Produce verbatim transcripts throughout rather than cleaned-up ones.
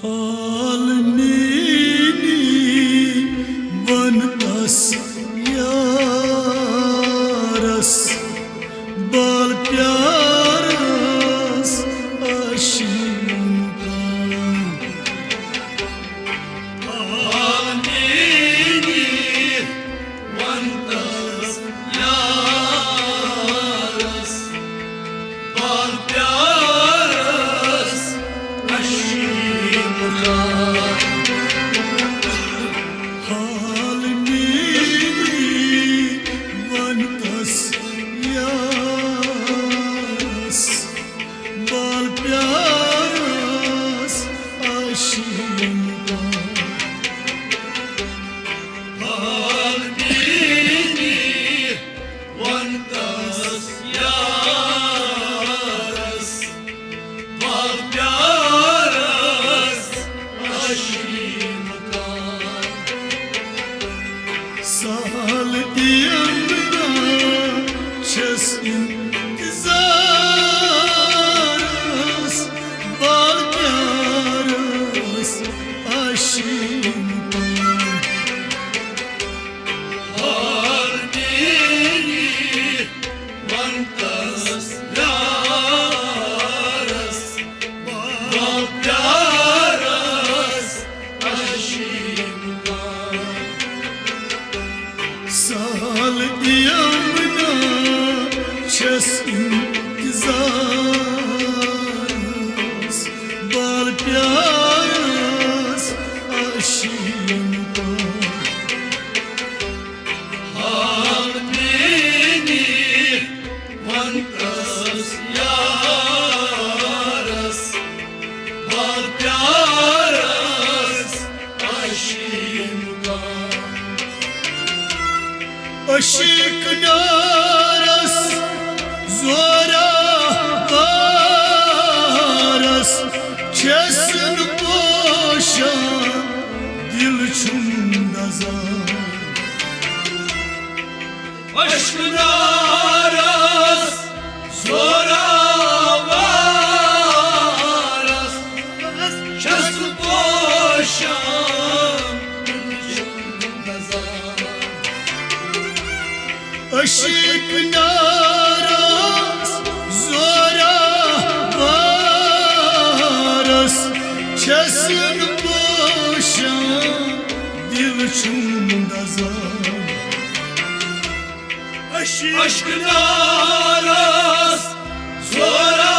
حال میٛٲنی وَن تَس یارَس، بال پیارَس عاشقَن۔ حال میٛٲنی وَن تَس یارَس، بال پیارَس عاشقَن۔ حال میٛٲنی وَن تَس یارَس، بال پیارَس عاشقَن۔ حال میٛٲنی وَن تَس یارَس، بال پیارَس عاشقَن۔ سال یِم نا چھَس اِنتظارَس، بال پیارَس عاشقَن۔ حال میٛٲنی وَن تَس یارَس، بال پیارَس عاشقَن۔ سال یِم نا چھَس اِنتظارَس، بال پیارَس عاشقَن۔ حال میٛٲنی وَن تَس یارَس، بال پیارَس عاشقَن۔ عاشق نارَس زورا وارَس چھَس نہٕ پوشان، دِل چھُم دَزان۔ عاشق نارَس زورا وارَس چھَس پوشان۔ عاشق نارَس زورا وارَس چھَس نہٕ پوشان، دِل چھُم دَزان۔ عاشق نارَس زورا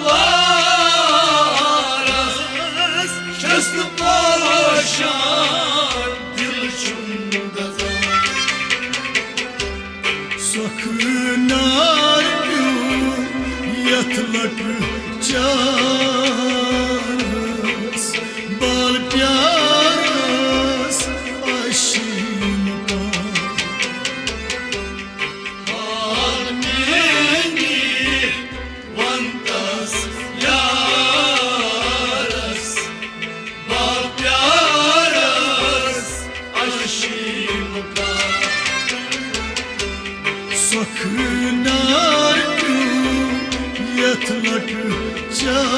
وارَس چھَس نہٕ پوشان، دِل چھُم دَزان۔ سۄکھٕ نار پیوٚو یَتھ لۄکچارَس، بال پیارَس عاشقَن۔ حال میٛٲنی وَن تَس یارَس، بال پیارَس عاشقَن۔ سۄکھٕ نار پیوٚو یَتھ لۄکچارَس،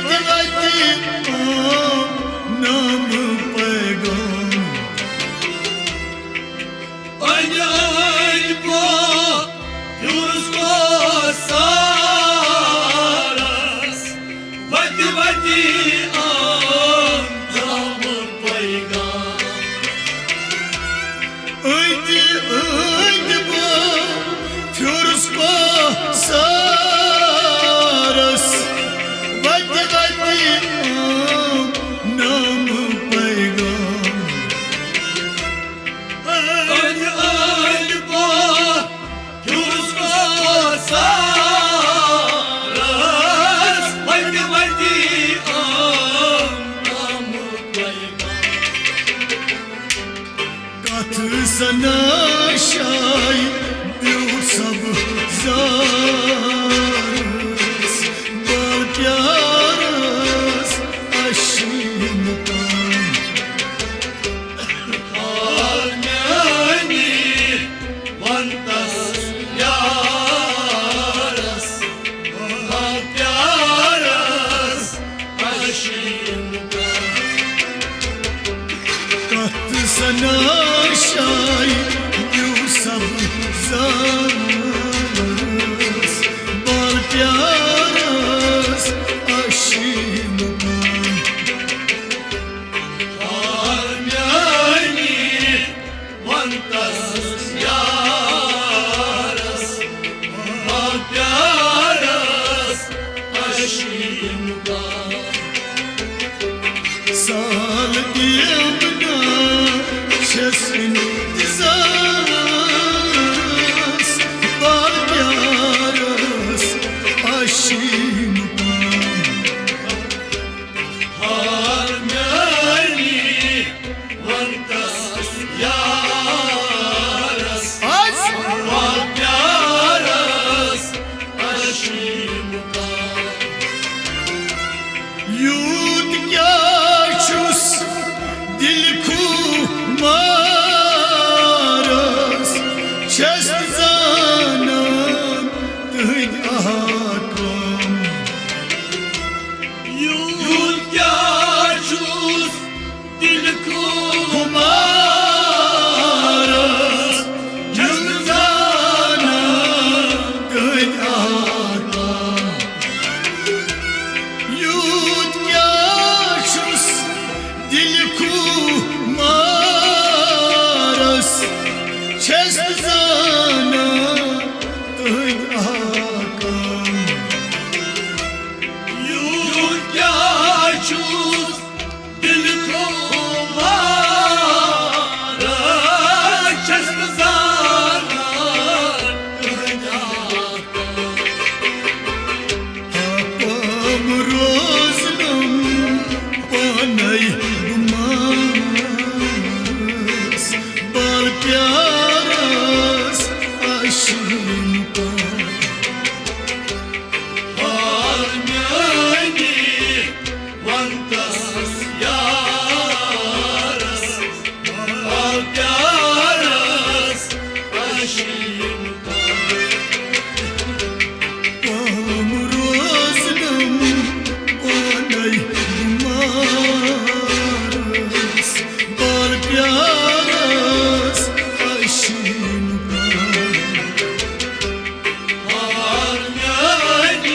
وتہِ وتہِ آم نامہٕ پیغام۔ أنٛدۍ أنٛدۍ پوٚ پھیُرس کو سارس، وتہِ وتہِ آم نامہٕ پیغام۔ أنٛدۍ أنٛدۍ پوٚ پھیُرس کو سارس، وتہِ وتہِ آم نامہٕ پیغام۔ أنٛدۍ أنٛدۍ پوٚ پھیُرس کو سارس، وتہِ وتہِ آم نامہٕ پیغام۔ کتھ سنا شاے بیوٗٹھ سبزارس، بال پیارس اشیٖن تام۔ حال میٛانہِ ونتس یارس، حال پیارس اشیٖن تام۔ کتھ سنا شاے بیوٗٹھ سبزارس، بال پیارس اشیٖن تام۔ حال میٛانہِ ونتس یارس، حال پیارس اشیٖن تام۔ سال دیونا چھس انتظارس، بال پیارس اشیٖن تام۔ حال میٛانہِ ونتس یارس، حال پیارس اشیٖن تام۔ یوٗت کیٛاہ چھُس دِل خُمارس، چھَس نہٕ زانان تُہٕنٛدۍ احکام۔ یوٗت کیٛاہ چھُس دِل خُمارس، چھَس نہٕ زانان تُہٕنٛدۍ احکام۔ یوٗت کیٛاہ چھُس دِل خُمارس، چھَس نہٕ زانان تُہٕنٛدۍ احکام۔ یوٗت کیٛاہ چھُس دِل خُمارس، چھَس نہٕ زانان تُہٕنٛدۍ احکام۔ حکم روزنم پانے بماس، بال پیارس اشیٖن تام۔ حال میٛانہِ ونتس یارس، حال پیارس اشیٖن تام۔ کم روزنم پانے بمارس، بال پیارس اشیٖن تام۔ حال میٛانہِ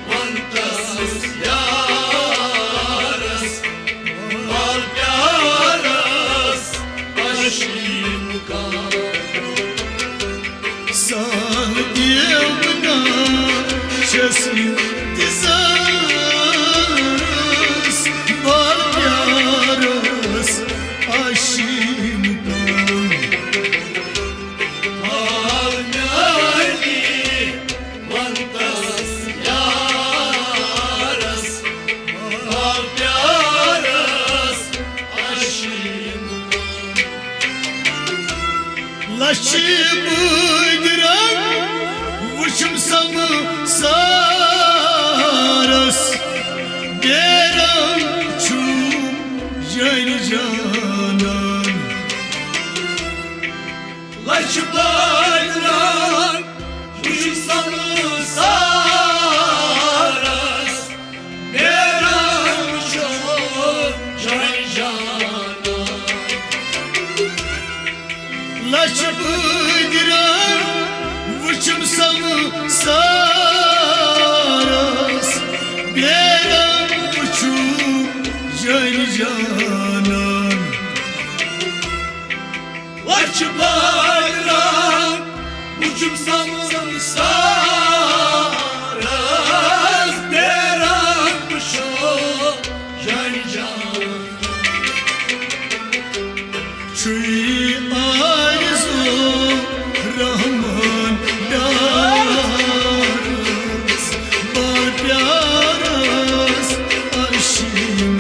ونتس یارس، حال پیارس اشیٖن تام۔ سال دیونا چھَس انتظارس، بال پیارس اشیٖن تام۔ حال میٛانہِ ونتس یارس، حال پیارس اشیٖن تام۔ لچھِ بٲدۍ رنگ وُچھم سمسارس، بے رنگ چھُم جٲنۍ جانان۔ لچھِ بٲدۍ رنگ وُچھم سمسارس، جانان۔ وچھ باران، وچھم سمسارس دیران وچھو جان جان۔ چھُے آرزو رحمان ڈارس، بال پیارس اشین۔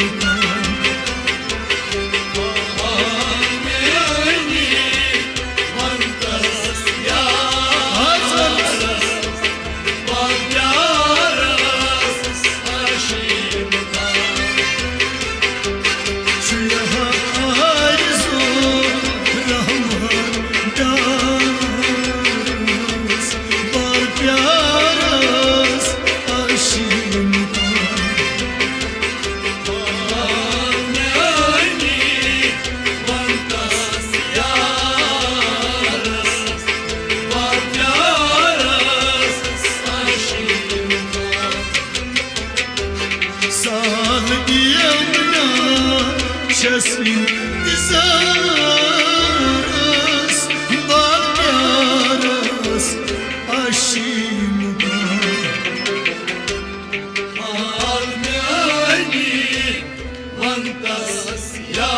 سال یمنا چھس انتظارس، بال پیارس اشین۔ حال میانی ونتس یا